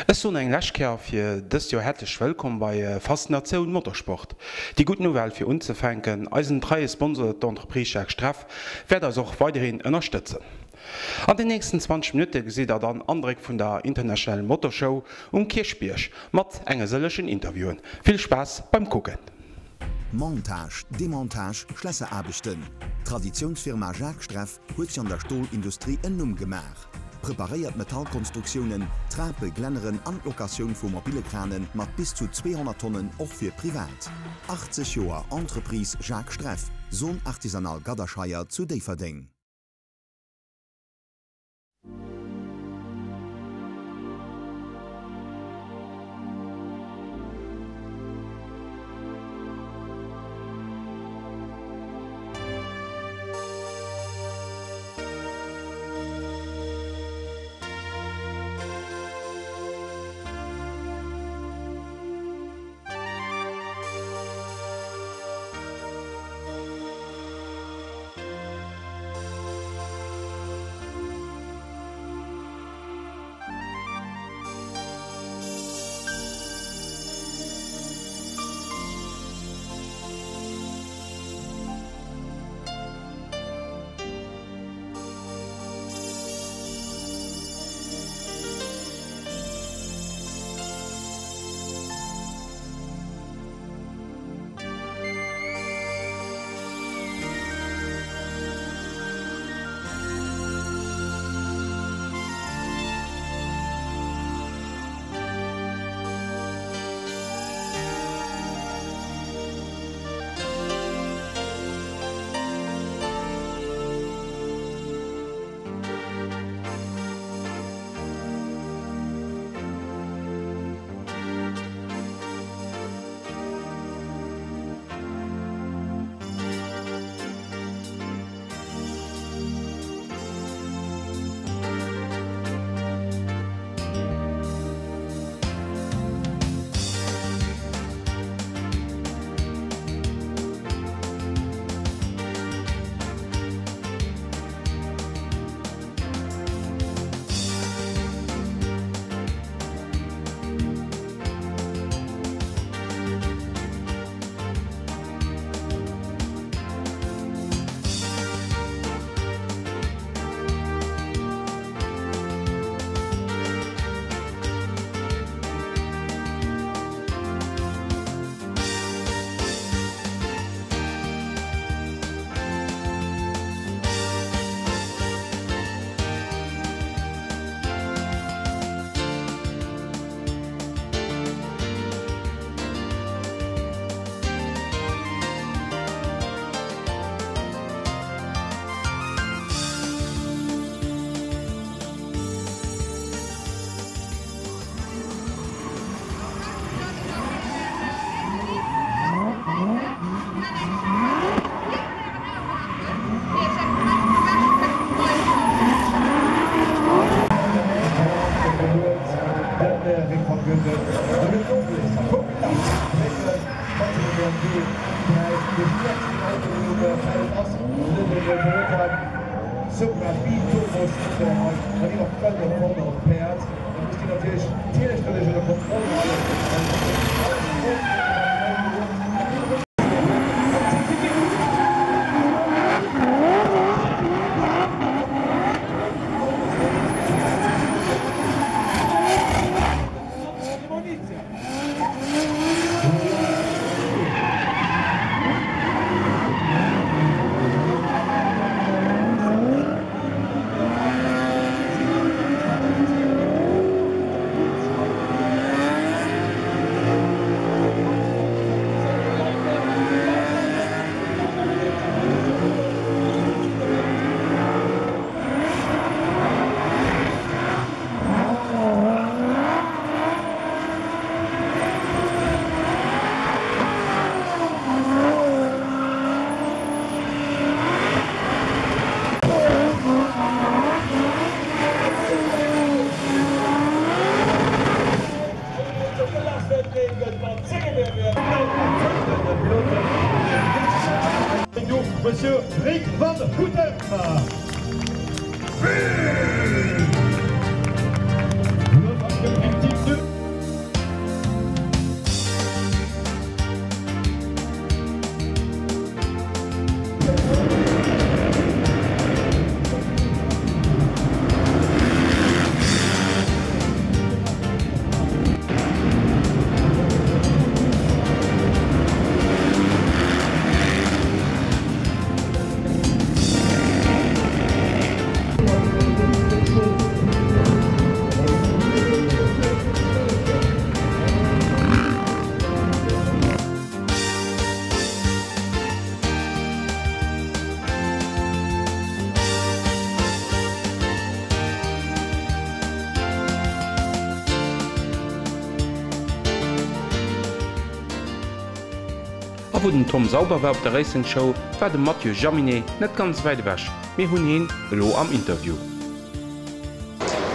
Ech soen eng lescht Kéier fir dëst Joer häerzlech wëllkomm bei Faszinatioun Motorsport. Déi gutt Nouvelle fir unzefänken, eisen treie Sponsor d'Entreprise Jacques Streff wäert eis och weiderhin ënnerstëtzen. An den nächsten 20 Minutte gesitt der dann Andréck vun der International Motorshow um Kierchbierg mat enge sëllechen Interviewen. Vill Spaass beim Kucken! Montage, Demontage, Schlässeraarbechten, D'Traditiounsfirma Jacques Streff huet sech an der Stolindustrie en Numm gemaach. Preparéiert Metallkonstruktiounen, Trape, Glänneren an d'Locatioun vu mobile Krane mat bis zu 200 Tonnen och fir privat. 80 Joer Entreprise Jacques Streff, Zone Artisanale Gadderscheier zu Déifferdeng. Monsieur Rick Van Putten. A wou den Tom Sauber war op der Racing Show, war de Mathieu Jaminet net ganz wäit ewech. Mir hunn heen elo am Interview.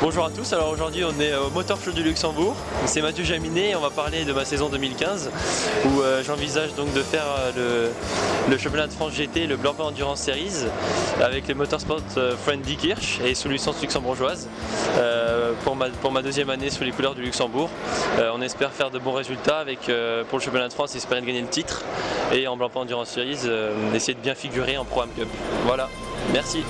Bonjour à tous, alors aujourd'hui on est au Motor Show du Luxembourg. C'est Mathieu Jaminet et on va parler de ma saison 2015 où euh, j'envisage donc de faire euh, le, le championnat de France GT, le Blancpain Endurance Series avec les Motorsport euh, Friendly Kirch et sous licence luxembourgeoise euh, pour, ma, pour ma deuxième année sous les couleurs du Luxembourg. Euh, on espère faire de bons résultats avec, euh, pour le championnat de France, espérer de gagner le titre et en Blancpain Endurance Series, euh, essayer de bien figurer en Pro Am Cup. Voilà, merci.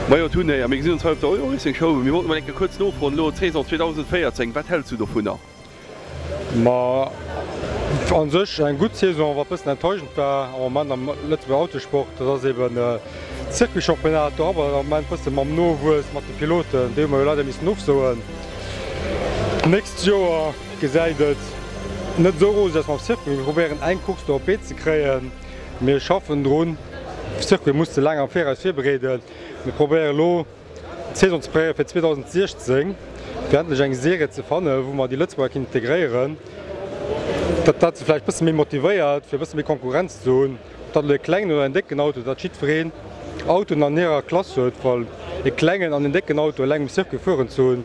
Majo Tun, mir gesinn ons hei op der Euroracing Show. Mir wollten mol eng Kéier kuerz nofroen, elo d'Saison 2014, wat häls du dovunner? Ma an sech eng gutt Saison, wat bëssen enttäuschend war am Moment am Lëtzebuerger Autosport, dat ass eben d'Circuit-Championnat. Do awer am Moment bësse mam Nowuess mat de Piloten, déi hu mer jo leider missen ofsoen. D'nächst Joer gesäit et net esou roseg aus mam Circuit. Mir probéieren eng Course do op d'Bee ze kréien. Mir schaffen drun. Circuit muss de laang am Viraus virbereeden. Mir probéieren elo d'Saison ze preparéieren fir 2016, fir endlech eng Serie ze fannen, wou mer déi Lëtzebuerger kënnen integréieren, datt dat se vläicht e bësse méi motivéiert, fir e bësse méi Konkurrenz ze hunn, ob dat elo e klengen oder en décken Auto, datt jiddwereen Autoen an hirer Klass huet, well e klengen an en décken Auto eleng um Circuit fueren ze hunn,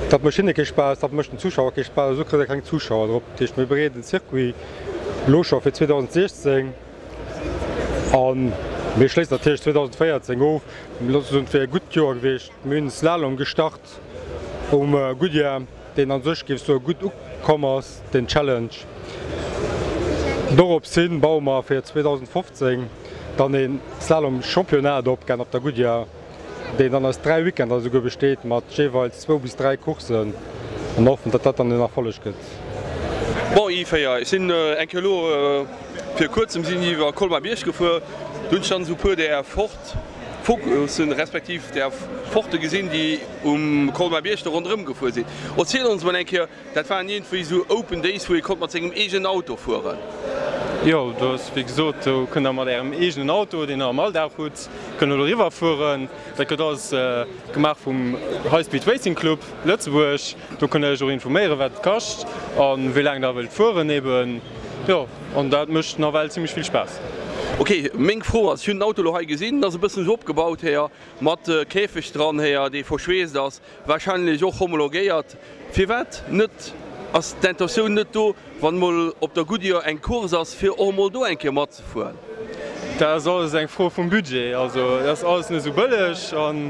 dat mécht hinne kee Spaass, dat mécht den Zuschauer kee Spaass, esou kritt e keng Zuschauer drop. Dat heescht, mir bereeden den Circuit elo scho fir 2016. A mir schléissen natierlech 2014 of. Loosse soen, et wier e gutt Joer gewiescht. Mir hunn en Slalom gestart um Goodyear, deen a sech, géif ech soen, gutt ukomm ass, den Challenge. Dorops hin baue mer fir 2015 dann e Slalom-Championnat op, gern op der Goodyear. deen dann aus 3 Weekender esouguer besteet, mat jeeweils zwou bis 3 Courssen, an hoffen, datt dat dann en Erfolleg gëtt. Bon, I4, ech sinn eng Kéier elo vir kuerzem sinn iwwer Colmar-Bierg gefuer, do hunn ech dann esou e puer där Ford Focussen, respektiv där Forde gesinn, déi um Colmar-Bierg do ronderëm gefuer sinn. Erziel ons mol eng Kéier, Dat waren iergendwéi esou Open Days, wou ee konnt mat sengem eegenen Auto fueren. Jo, do ass wéi gesot, do kënnt der mat ärem eegenen Auto, deen der am Alldag hutt, kënnt der doriwwer fueren. Dat gëtt alles gemaach vum High Speed Racing Club Lëtzebuerg. Do kënnt der iech och informéieren, wat et kascht a wéi laang der wëllt fueren eben. Jo, an dat mécht nawell zimmlech vill Spaass. Ok, meng Fro ass, ech hunn den Auto elo hei gesinn, en ass e bëssen esou opgebaut héier, mat Käfeg dran héier, dee verschweesst ass. Wahrscheinlech och homologéiert. Firwat net? Ass d'Intentioun net do, wann mol op der Goodyear eng Course ass, fir och emol do eng Kéier matzefueren? Dat ass alles eng Fro vum Budget. Also dat ass alles net esou bëlleg an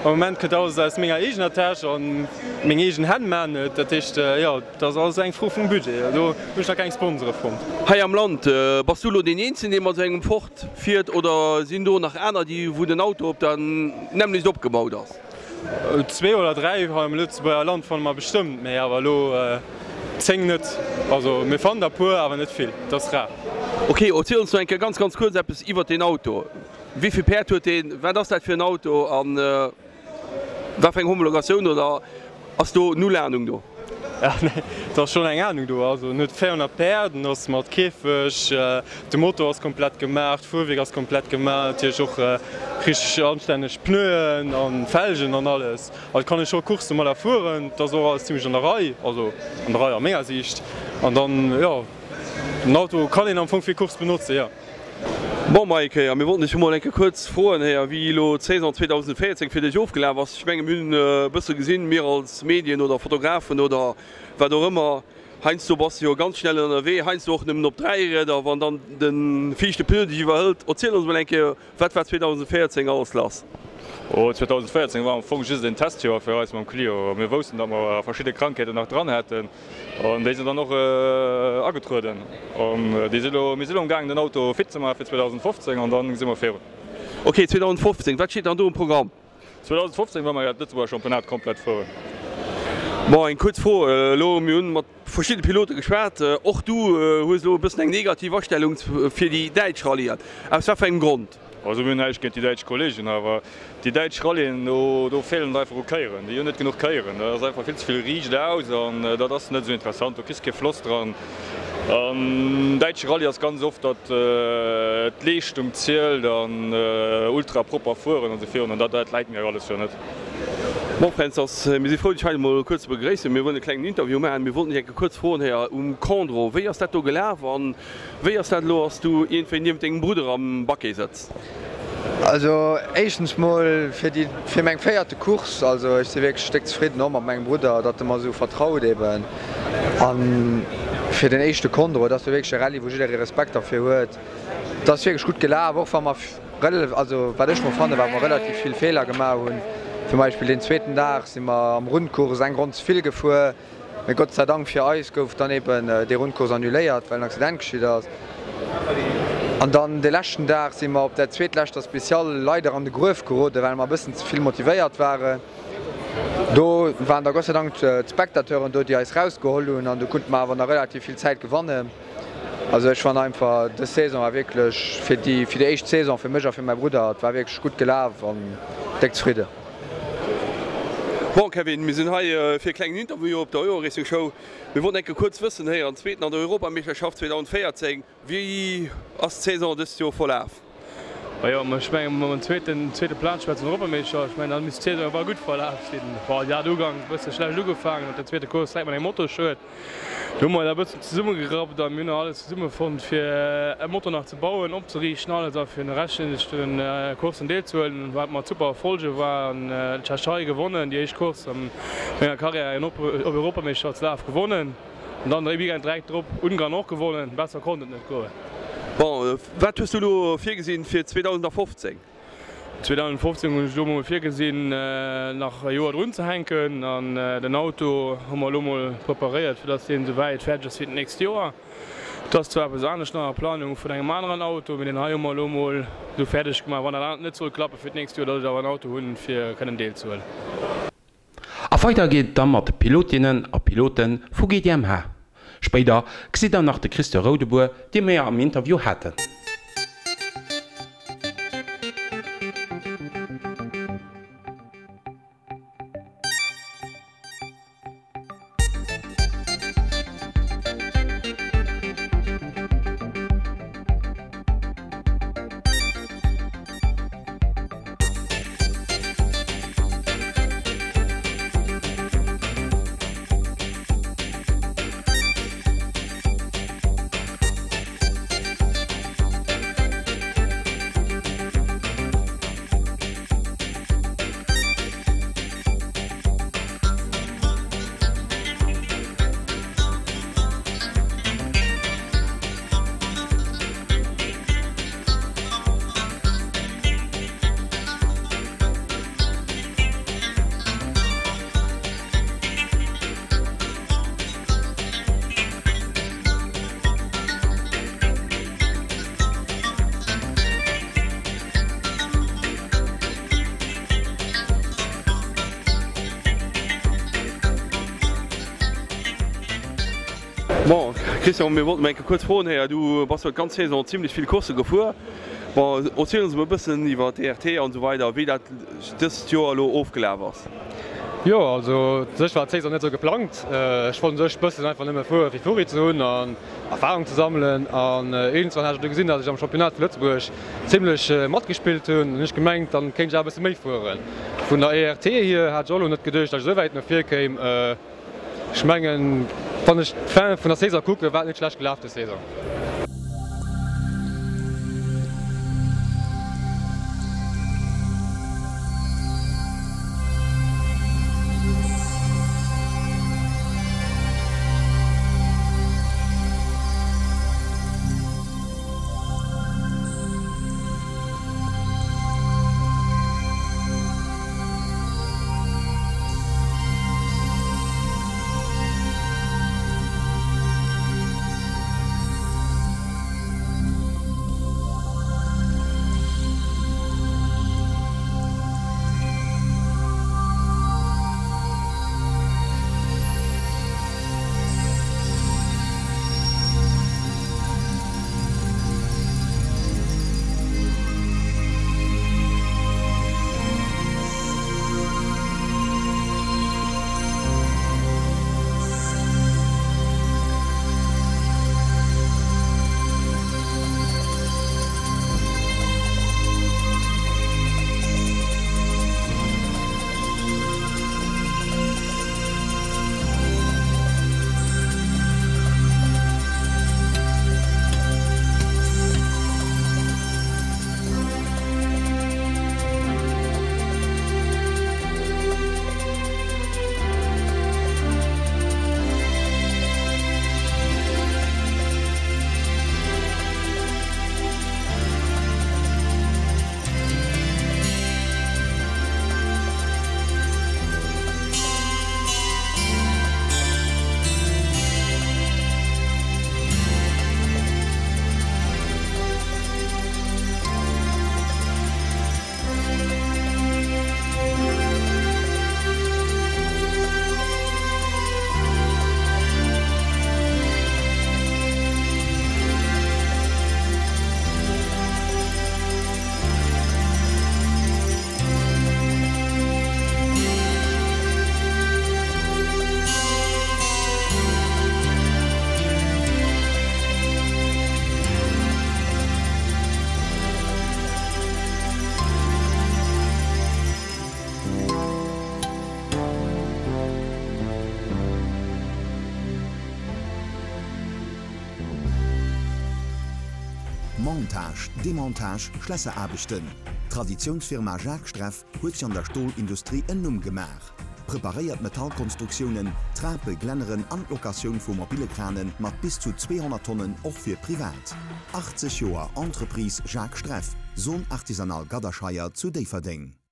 am Moment kënnt alles aus menger eegener Täsch an meng eegen Hänn maachen et. Dat heescht, jo, dat ass alles eng Fro vum Budget. Do hunn ech nach keng Sponsore fonnt. Hei am Land, bass du elo deen eenzegen, dee mat esou engem Ford fiert oder sinn do nach aner, déi wou den Auto op der nämmlecht opgebaut ass? Zwee oder 3 hei am Lëtzebuerger Land fanne mer bestëmmt, mee awer elo 10 net. Also mir fannen der puer, awer net vill, et ass rar. Ok, erziel ons nach eng Kéier ganz ganz kuerz eppes iwwert deen Auto. Wéi vill Päerd huet deen? Wat ass dat fir en Auto a wat fir eng Homologatioun oder ass do null Anung do? Et ass schonn eng Anung do. Also en huet 400 Päerd, en ass mat Käfeg, de Motor ass komplett gemaach, d'Fuerwierk ass komplett gemaach, natierlech och richteg anstänneg Pneuen an Felgen an alles. Also kann ee scho Course domadder fueren. Et ass och alles zimmlech an der Rei, also an der Rei a menger Siicht. An dann, jo, den Auto kann een am Fong fir Course benotzen, jo. Bon Mike, mir wollten dech emol eng Kéier kuerz froen, héier wéi elo d'Saison 2014 fir dech ofgelaf ass. Ech menge mir hunn e bësse gesinn, mir als Medien oder Fotografen oder wat och ëmmer, heiansdo bass de jo ganz schnell ënnerwee, heiansdo och nëmmen op 3 Rieder, wann dann de viischte Pneu dech iwwerhëlt. Erziel ons emol eng Kéier, wat war 2014 alles lass? Oh, 2014 war am Fong just en Testjoer fir eis mam Clio. Mir woussten, datt mer verschidde Krankheeten nach dran hätten. An déi sinn dann och agetrueden. An déi si lo, mir si lo am gaangen den Auto fit ze maache fir 2015 an dann si mer virun. Ok, 2015, wat steet dann do um Programm? 2015 wëlle mer jo d'Lëtzebuerger Championnat komplett fueren. Bon, eng kuerz Fro elo, mir hunn mat verschidde Pilote geschwat, och du hues elo e bëssen eng negativ Astellung fir déi däitsch Rallyen. Aus wat fir engem Grond? Also mir hunn näischt géint déi däitsch Kollegen, awer déi däitsch Rallyen, do do feelen et einfach u Kéieren. Déi hunn net genuch Kéieren. Dat ass einfach vill ze vill riicht aus an dat ass net esou interessant. Do kriss kee Floss dran. An däitsche Rallye ass ganz oft, datt d'Leeschtung zielt an ultra propper fueren an esou virun an dat dat läit mir alles jo net. Bon Fränz, mir si frou dech hei emol kuerz ze begréissen. Mir wëllen e klengen Interview maachen. Mir wollten dech eng Kéier kuerz froen, Héier, um Condroz, wéi ass dat do gelaf an Wéi ass dat elo, ass du iergendwéi niewent dengem Brudder am Baquet sëtz? Also éischtens mol fir déi fir meng véierte Course, also ech si wierklech déck zefridden och mat mengem Brudder, datt e mer esou vertraut eben. An fir den éischte Condroz, et ass jo wierklech e Rallye wou jidderee Respekt derfir huet. Et ass wierklech gutt gelaf, och wa mer rel also wat ech mol fannen, wa mer relativ vill Feeler gemaach hunn. Zum Beispill deen zweeten Dag si mer am Rundkurs eng Ronn ze vill gefuer. Mee Gott sei Dank fir eis gouf dann eben dee Rundkurs annuléiert, well en Accident geschitt ass. An dann de leschten Dag si mer op der zweetleschter Speciale leider an de Gruef geroden, well mer e bëssen ze vill motivéiert waren. Do waren da Gott sei Dank d'Spectateuren do, déi eis rausgeholl hunn an du kunnte mer awer nach relativ vill Zäit gewannen. Also ech fann einfach dës Saison war wierklech fir déi fir déi éischt Saison fir mech a fir mäi Brudder, et war wierklech gutt gelaf an déck zefridden. Bon Kevin, mir sinn hei fir e klengen Interview op der Euroracing Show. Mir wollten enke kuerz wëssen, héieren, Zweeten an der Europameeschterschaft 2014, wéi ass d'Saison dëst Joer verlaf? Majo, ech mengen mam zweeten zweete Plaz schwätzen Europameeschter, ech mengen da misst d'Saison awer gutt verlaf sinn. Bon, déi hat uganks e bësse schlecht ugefaangen, op der zweete Course direkt mat engem Motoschued. Do hu mer eis e bëssen zesummegerappt a mir hunn alles zesummefonnt, fir e Motor nach ze bauen, opzeriichten, alles a fir un de reschtlechen Courssen deelzehuelen, wat mat super Erfolge war. An d'Tschechei gewonnen, déi éischt Course a menger Karriär, en Europameeschterschaftslaf gewonnen an dann de Weekend direkt drop Ungarn och gewonnen. Besser konnt et net goen. Bon, wat hues du elo virgesinn fir 2015? 2015 hunn ech elo mol virgesinn nach e Joer drun ze hänken an den Auto hu mer elo mol preparéiert fir dass deen esouwäit fäerdeg ass fir d'nächst Joer. Et ass zwar eppes anescht nach a Planung vun engem aneren Auto, mee deen hei hu mer elo mol esou fäerdeg gemaach, wann dat anert net sollt klappe fir d'nächst Joer, dass ech awer en Auto hunn fir kënnen deelzehuelen. A weider geet et da mat de Pilotinnen a Pilote vu GDMH. Spéider gesitt der nach de Christian Roudebour, dee mir am Interview haten. Bon, Christian, mir wollten eng Kéier kuerz froen, héier, du bass jo d'ganz Saison zimlech vill Coursse gefuer. Bon, erziel ons emol e bëssen iwwer d'ERT an esou weider, wéi dat dëst Joer elo ofgelaf ass. Jo, also u sech war d'Saison net esou geplangt. Ech wollt u sech bëssen einfach nëmme fuere fir Furi ze hunn an Erfahrung ze sammelen. An iergendswann hat ech du gesinn, datt ech am Championnat vu Lëtzebuerg zimlech matgespillt hunn. Hunn ech gemengt, dann kéint ech awer e bësse méi fueren. Vun der ERT hier hat ech och elo net geduecht, datt ech esou wäit no vir kéim. Ech mengen, wann ech d'Fin vun der Saison kucken, war et net schlecht gelaf des Saison. Montage, Demontage, Schlässeraarbechten, D'Traditiounsfirma Jacques Streff huet sech an der Stolindustrie en Numm gemaach. Preparéiert Metallkonstruktiounen, Trape, Glänneren an d'Locatioun vu mobile Krane mat bis zu 200 Tonnen och fir privat. 80 Joer Entreprise Jacques Streff, Zone Artisanale Gadderscheier zu Déifferdeng.